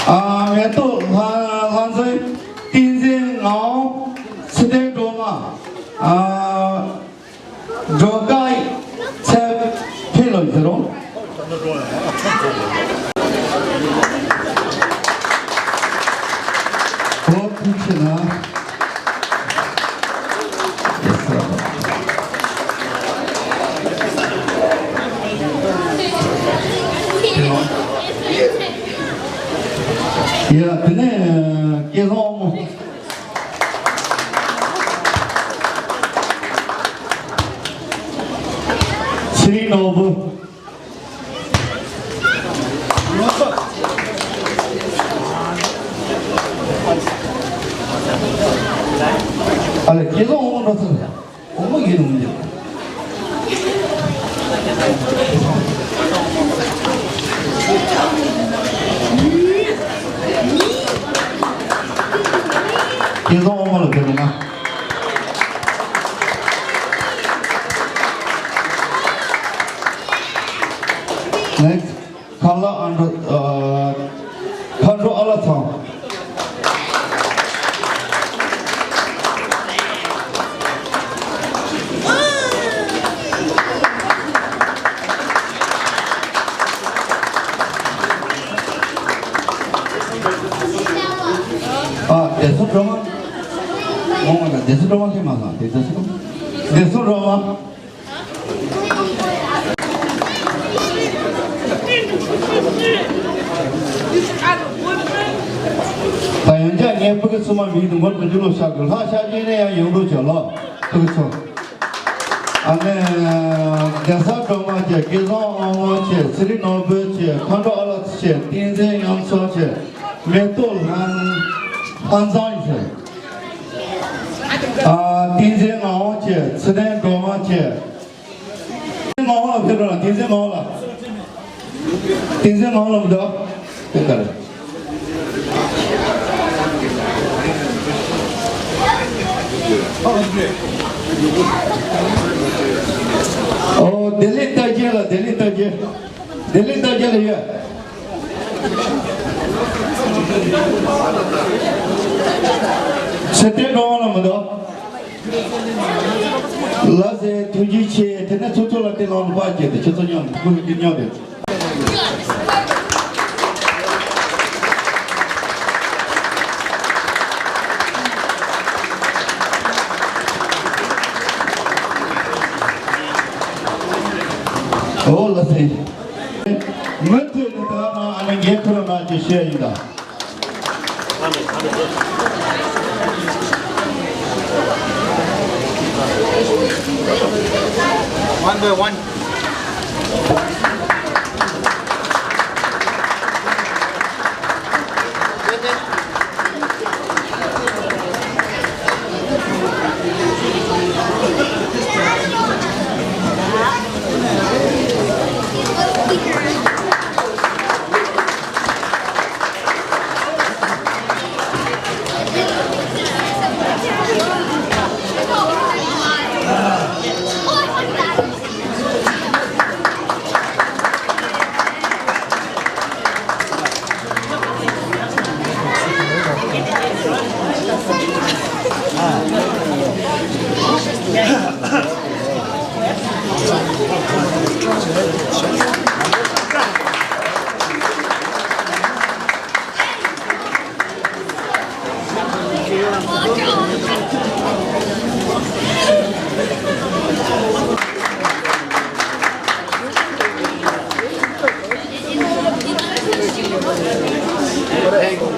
ཨ་མེ་ཏོག་ལྷ་ལྷ་མཛེས། བསྟན་འཛིན་ངག་དབང་། ཚེ་བརྟན་སྒྲོལ་མ། ཨ་སྒྲོལ་དཀར་ཚེ་འཕེལ་ལོ་ཟེར་རོ། འོ་ཐུགས་ཆེ་ན། ཡ་དེ་ནས་སྐལ་བཟང་དབང་མོ། ཚེ་རིང་ནོར་བུ། ཨ་ལས་སྐལ་བཟང་དབང་མོ་འགྲོ་ཚར། འོ་མ་གི་ལུང་འདི། སྐལ་བཟང་དབང་མོ་ལ་ཕེབས་ན། Next. ཁ་ལ་ཨ་འགྲོ། ཨ་ཁ་འགྲོ་ཨ་ལ་ཚང་། ཨ་བདེ་སྲུང་སྒྲོལ་མ། ངོ་མ་ལ་བདེ་སྲུང་སྒྲོལ་མ་ཁྱེད་མ་ལ་བདེ་སྲུང་སྒྲོལ་མ། བདེ་སྲུང་སྒྲོལ་མ། ད་ཡང་བསྐྱར། ངས་ཕ་གི་ཚང་མ་མིང་དུ་ངོ་དྲུག་ཅུ་ལོ་བཞག་གི་ལྷག་བཞག་རྒྱུ་ནས་ཡང་ཡོང་རོགས་བྱོས་ལོ། ཕ་གི་ཚོ། ཨ་ནི། རྒྱ་བཟའ་སྒྲོལ་མ་བྱས། སྐལ་བཟང་དབང་མོ་བྱས། ཚེ་རིང་ནོར་བུ་བྱས། མཁའ་འགྲོ་ཨ་ལགས་བྱས། བསྟན་འཛིན་གཡང་འཛོམས་བྱས། མེ་ཏོག་ལྷ། ལྷ་མཛངས་བྱས། ཨ། བསྟན་འཛིན་ངག་དབང་བྱས། ཚེ་བརྟན་སྒྲོལ་མ་བྱས། བསྟན་འཛིན་ངག་དབང་ལགས་ཕེབས་རོགས་གནང་། བསྟན་འཛིན་ངག་དབང་ལགས། བསྟན་འཛིན་ངག་དབང་ལགས་འདུག་ཕེབས་ད་རེད། ཨོ། བདེ་ལེགས་རྟགས་བརྒྱད་ལགས། བདེ་ལེགས་རྟགས་བརྒྱད། བདེ་ལེགས་རྟགས་བརྒྱད་ལགས་ཡོད། ཚེ་བརྟན་སྒྲོལ་མ་ལགས་མི་འདུག་ལགས་སེ། ཐུགས་རྗེ་ཆེ། དེ་ནས་ཚོགས་གཙོ་ལགས་དེ་ལ་ཕར་བསྐྱལ་ཏེ། ཁྱེད་ཚོ་མཉམ་དུ་སྐུ་མཁྱེན་མཉམ་དུ། ཨོ་ལགས་སེ། མུ་མཐུད་ནས་ད་ང་ཨ་ནི་འགན་ཁུར་རོགས་གནང་ཅེས་ཞུ་ཡ་ཡིན་ད། One by one.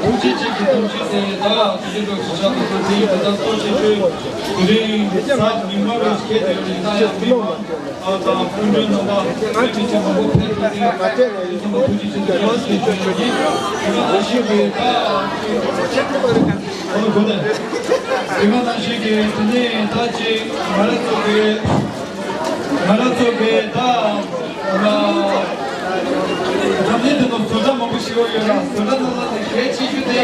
ཐུགས་རྗེ་ཆེ་གི་ཐུགས་རྗེ་ཆེ། ད་ཐུགས་རྗེ་ཆེ་གི་ཐུགས་རྗེ་ཆེ། ད་ལྟ་གཙོ་ཆེ་ཤོས་དེ་རིང་ས་ཉི་མ་རུ་སྐད་དེ་རིང་ད་ཡང་མི་མང་ཨ་དང་སྐུ་མགྲོན་རྣམ་པ་མི་མང་ཆེ་མང་པོ་ཕེབས་ཏེ་ཐུགས་རྗེ་ཆེ་ཐུགས་རྗེ་ཆེ་ཞུ་གི་ཡོད། དེ་ག་ནང་བཞིན་གི་ད་ཨོ་གོ་ནས་དེ་ག་ནང་བཞིན་གི་དེ་ནས་ད་ཅིག་ང་རང་ཚོ་གི་ང་རང་ཚོ་གི་ད་འཛམ་གླིང་འདི་ནང་བཟོ་གྲྭ་མང་པོ་ཞིག་ཡོད་ལ། བཟོ་གྲྭ་ནང་ལ་ནི་གལ་ཆེ་ཤོས་དེ་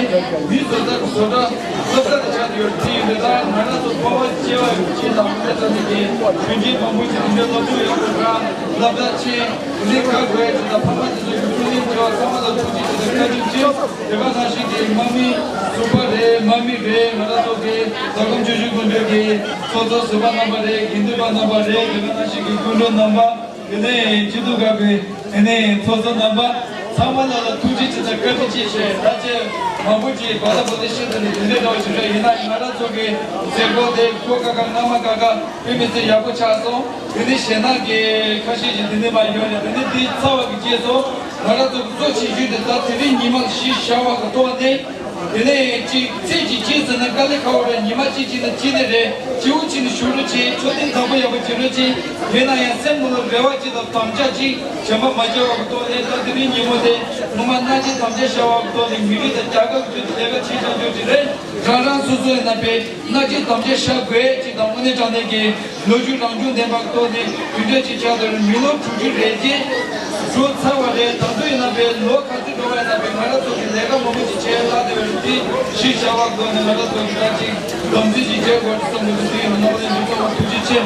མི་བཟོ་གྲྭ་གི་བཟོ་གྲྭ་སློབ་གྲྭ་དེ་ཆགས་ཡོད་དེ་ཡིན་པས། ད་ང་རང་ཚོ་ཕ་མ་སྐྱེ་བ་ཡོད་ཅེས་དང་མི་ཚེ་ནི་གི་མཐུན་རྐྱེན་མང་པོ་ཞིག་འདི་འདྲའི་སློབ་སྦྱོང་ཡག་པོ་རག་སློབ་གྲྭ་ཆེན་འདི་ག་དགོས་ཡ་ཅིག་དང་ཕ་མ་དེ་ཚོ་གི་བསྐྱར་ཞིབ་བྱས་པ་ཚང་མ་ལ་ཐུགས་རྗེ་ཆེ་དང་བཀའ་དྲིན་ཆེ། དེ་ག་ནང་བཞིན་གྱི་དམག་མི་ཟུར་པ་རེད། དམག་མི་རེད། ང་རང་ཚོ་གི་མཐའ་སྒང་ཆུ་ཤུར་དགོན་སྡེ་གི་ཚོགས་གཙོ་ཟུར་པ་རྣམ་པ་རེད། དགེ་འདུན་པ་རྣམ་པ་རེད། དེ་ག་ནང་བཞིན་གྱི་སྐུ་མགྲོན་རྣམ་པ། དེ་ནས་སྤྱི་འཐུས་ཁག་གི་དེ་ནས་ཚོགས་གཙོ་རྣམ་པ་ཚང་མ་ལ་ལ་ཐུགས་རྗེ་ཆེ་དང་བཀའ་དྲིན་ཆེ་ཞུ། ད་ཆ་མང་པོ་ཅིག་བར་ལ་བར་ལ་བཤད་དེ་ནས་དེ་འདྲའི་འདྲ་བ་ཞིག་རེད། ཡིན་ན་ང་རང་ཚོ་གི་མཛད་སྒོ་དེ་ཁོ་ཁ་ཁ་ང་མ་ཁ་ཁ་དཔེ་མི་སྲིད་ཡག་པོ་ཆགས་སོང་། དེ་ནས་གཞན་དག་གི་ཁ་ཤས་ཀྱིས་དེ་ནས་མ་ཡོང་ནས་དེ་ནས་དེའི་རྩ་བ་གི་རྗེས་སུ་ང་རང་ཚོ་གི་གཙོ་ཆེ་ཤོས་དེ་ད་དེ་རིང་ཉི་མ་བཞི་ཤར་བ་གི་ཐོག་ནས། དེ་ནས་ཅིག་ཚེས་ཀྱི་རྗེས་ཟེར་ན་དཀའ་ལས་ཁག་པོ་རེད། ཉི་མ་གཅིག་གཅིག་ནས་གཅིག་ནས་རེད། སྤྱི་བོ་གཅིག་ནས་ཞུ་རོགས་བྱེད། ཆོས་དོན་དམ་པོ་ཡག་པོ་བྱེད་རོགས་བྱེད། དེ་ན་ཡང་སེམས་ནང་ལ་རེ་བ་གཅིག་དང་དམ་བཅའ་གཅིག་བྱམས་པ་མ་བྱས་པ་གི་ཐོག་ནས་ད་དེ་རིང་ཉིན་མོ་དེ་ངོ་མ་མནའ་བཅས་དམ་བཅའ་བཞག་པ་གི་ཐོག་ནས་མི་རིགས་དང་རྒྱལ་ཁབ་ཀྱི་ཆེད་དུ་ལས་ཀ་བྱེད་ཆོག་ཆོག་ཅིག་རེད། རང་རང་སོ་སོ་ཡིན་ན་པས་མནའ་བཅས་དམ་བཅའ་བཞག་དགོས་ཅིག་དང་དངོས་གནས་དྲང་གནས་ཀྱི། ལོ་རྒྱུས་རང་བྱུང་ལྡན་པ་ཐོག་ནས་དུས་ཚོད་ཅིག་ཆགས་དུས་མི་ལོ་དྲུག་ཅུ་རེ་བརྒྱད་འགྲོ་ཚར་བ་རེད། ད་དུང་ཡིན་ན་པའི་ལོ་ག་ཚོད་འགྲོ་བ་ཡིན་ན་པའི་ང་རང་ཚོ་གི་ལས་ཀ་མང་པོ་ཞིག་བྱས་ལྷག་བསྡད་པ་རེད། དེ་གཞི་བཞག་པ་ཐོག་ནས་ང་རང་ཚོ་གི་ད་ཅིག་དམ་འཛིན་ཞིག་བྱེད་དགོས་བསམ་གི་འདུག་དེ་ཡིན་ན་ནོར་ལེན་འདུག་ཚང་མ་ཐུགས་རྗེ་ཆེ།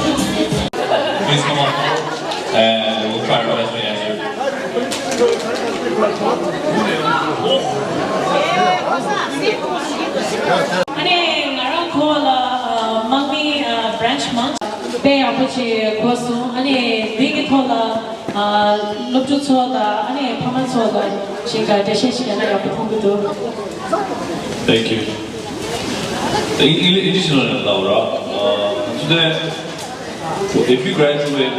Please come on forward, and we'll try our best to answer. ཨ་ནི་ང་རང་ཁོ་ལ་དམག་མི་branch མང་དཔེ་ཡག་པོ་ཅིག་གོ་སོང་། ཨ་ནི་འདི་གི་ཐོག་ལ་སློབ་ཕྲུག་ཚོ་དང་ཨ་ནི་ཕ་མ་ཚོ་དང་ཞིག་འགྲེལ་བཤད་ཞིག་ཡང་ན་ཡག་པོ་མཐོང་གི་འདུག Thank you. Eng- Eng- English ནང་ལ་ལབ་ར། ཨ་ད་If you graduate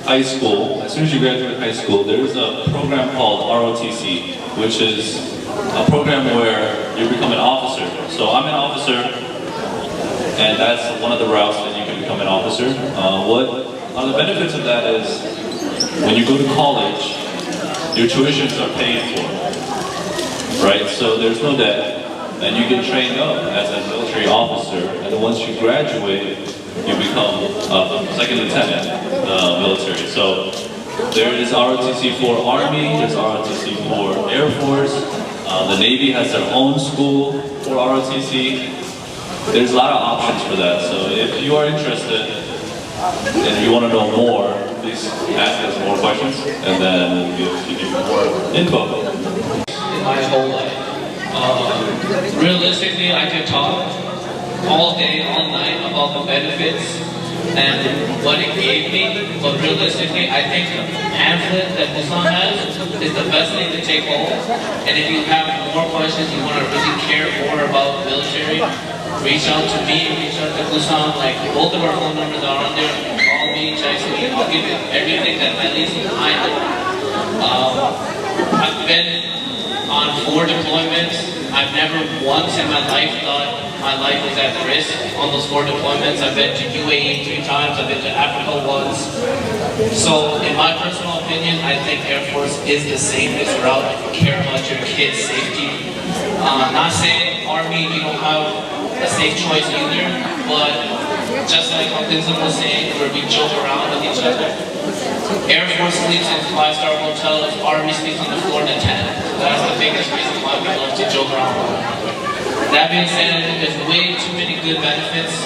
high school, as soon as you graduate high school, there is a program called R O T C, which is a program where you become an officer. So I'm an officer, and that's one of the routes that you can become an officer. Uh, what one of the benefits of that is when you go to college, your tuitions are paid for, right? So there's no debt, and you get trained up as a military officer. And then once you graduate, you become a second lieutenant in the military. So there is R O T C for Army, there's R O T C for Air Force. Uh, the Navy has their own school for R O T C. There's a lot of options for that. So if you are interested and you want to know more, please ask us more questions, and then we'll give you more info. In my whole life. Uh, realistically, I could talk all day, all night about the benefits and what it gave me, but realistically, I think the pamphlet that Busan has is the best thing to take home. And if you have more questions, you want to really care more about the military, reach out to me, reach out to Busan. Like, both of our phone numbers are on there. Call me, text me. I'll give you everything that at least I know. Um, I've been on four deployments. I've never once in my life thought my life was at risk on those four deployments. I've been to U A E three times. I've been to Africa once. So, in my personal opinion, I think Air Force is the safest route if you care about your kids' safety. Uh, not saying army, you don't have a safe choice either, but just like how Vincent was saying, where we joke around with each other. Air Force sleeps in five-star hotels, army sleeps on the floor in a tent. That's the biggest reason why we love to joke around with one another. That being said, there's way too many good benefits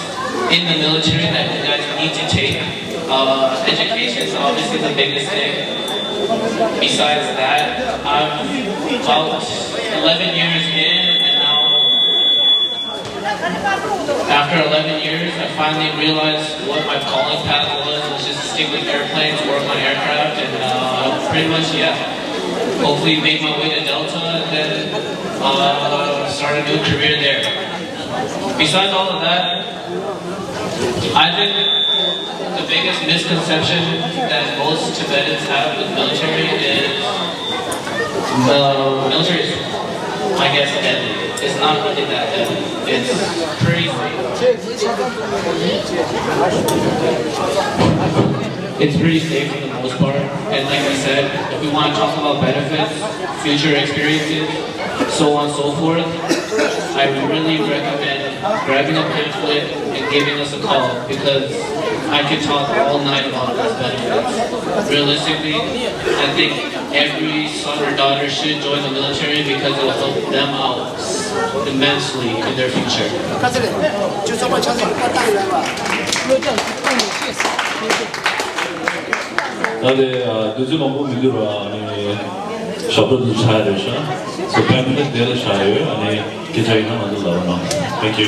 in the military that you guys need to take. Uh, education is obviously the biggest thing. Besides that, I'm about eleven years in, and now, after eleven years, I finally realized what my calling path was, which is to stick with airplanes, work on aircraft, and uh, pretty much, yeah, hopefully make my way to Delta and then uh, start a new career there. Besides all of that, I think the biggest misconception that most Tibetans have with military is the military is, I guess, deadly. It's not really that deadly. It's pretty safe. It's pretty safe for the most part. And like I said, if we want to talk about benefits, future experiences, so on and so forth, I really recommend grabbing a pamphlet and giving us a call because I could talk all night about those benefits. Realistically, I think every son or daughter should join the military because it will help them out immensely in their future. ད་ལྟ་དུས་ཚོད་མང་པོ་མི་འདུག་ར། ཨ་ནི་ཞབས་བྲོ་འདི་ཆགས་རེད་ཤག་སོ་པན་འདི་དེ་ལ་བཞག་ཡོད། ཨ་ནི་སྐད་ཆ་ཡིན་ན་ང་ཚོ་ལབ་རོགས་གནང་། Thank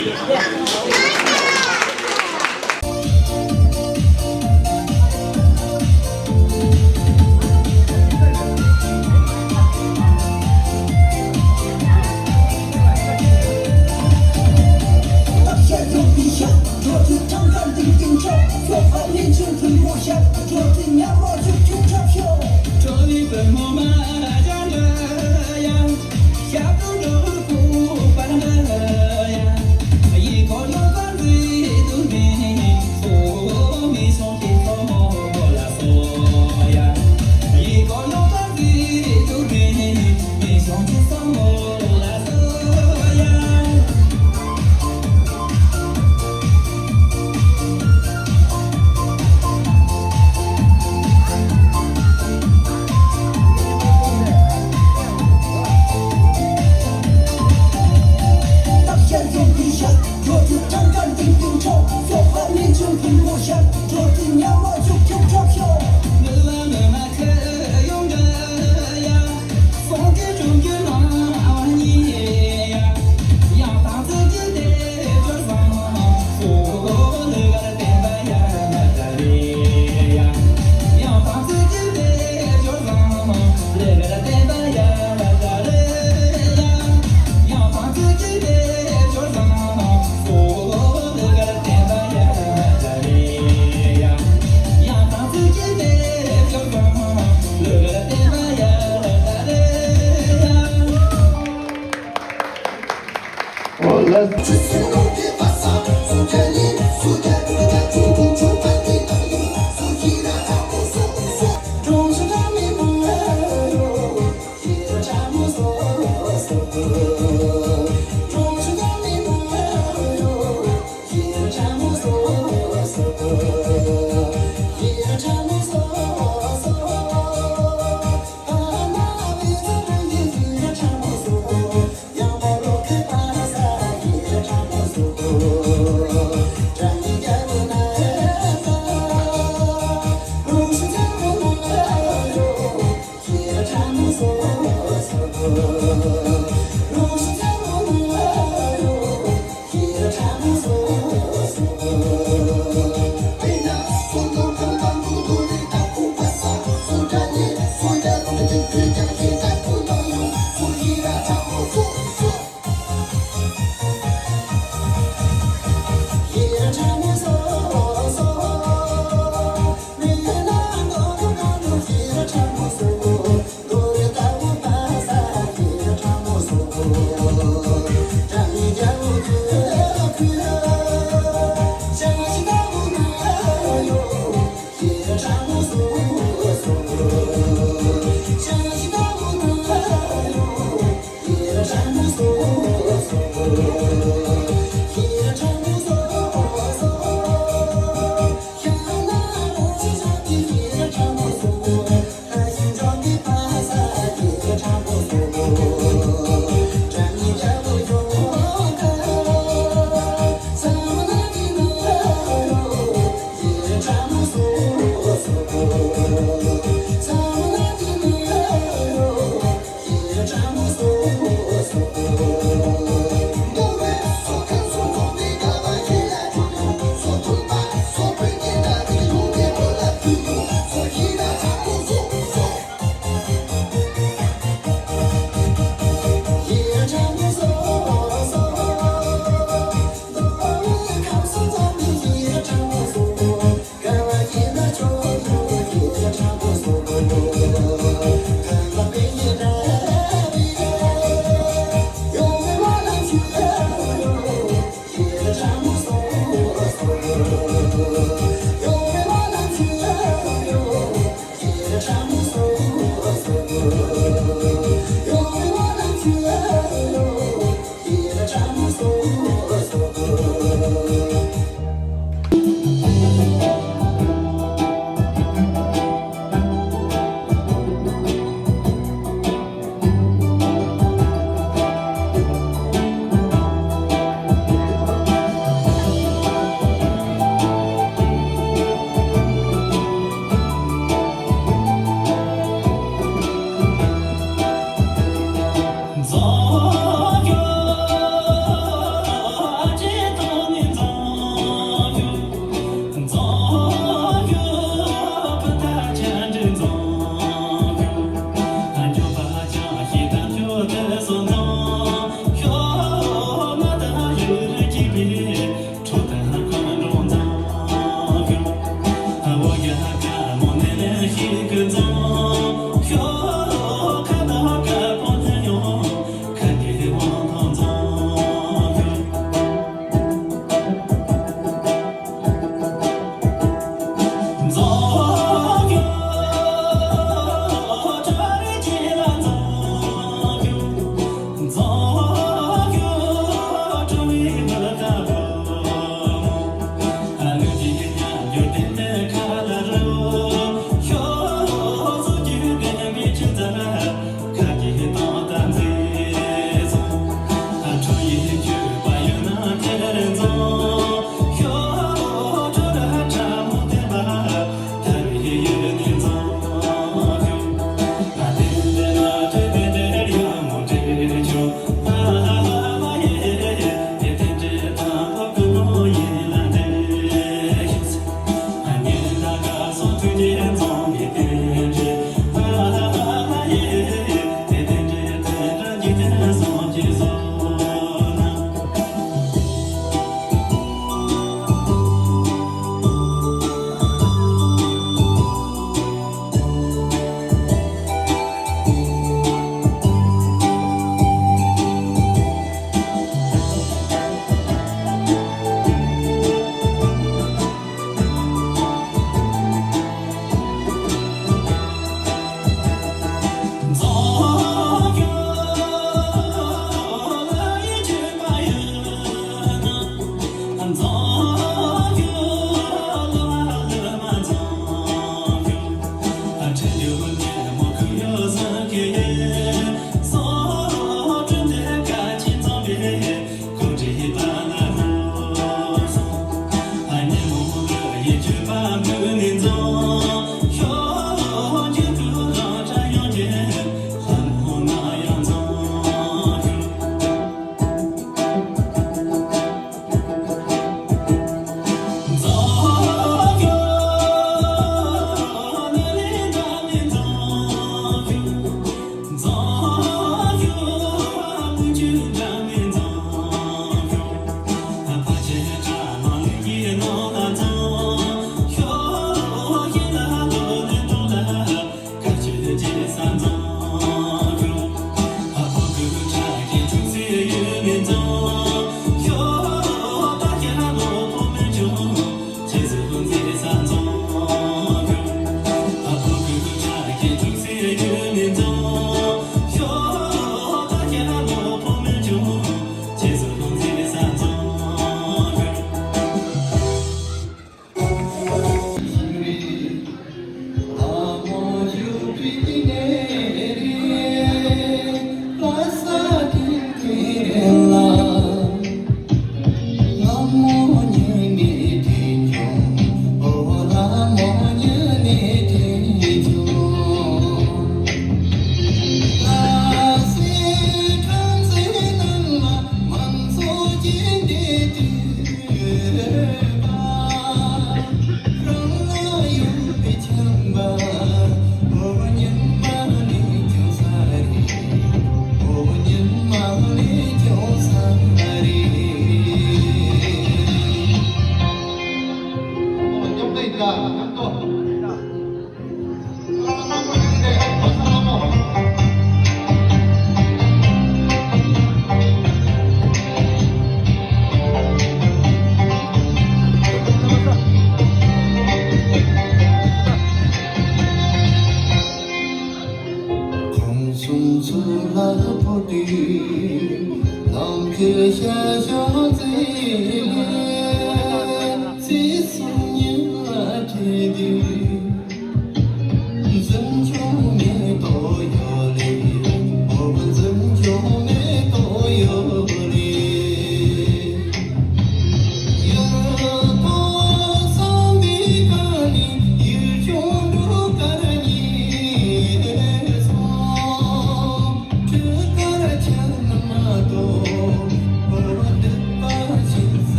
you.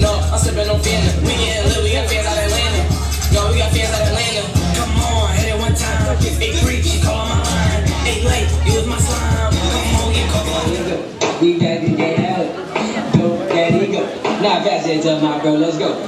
No, I'm sipping on Fanta. We getting lit, we got fans out Atlanta. Yo, we got fans out Atlanta. Come on, hit it one time. Big freak, she call my line. Hey, Blake, you was my slime. Come on, you call my nigga. We got to get out. Go, daddy, go. Now pass it to my bro, let's go.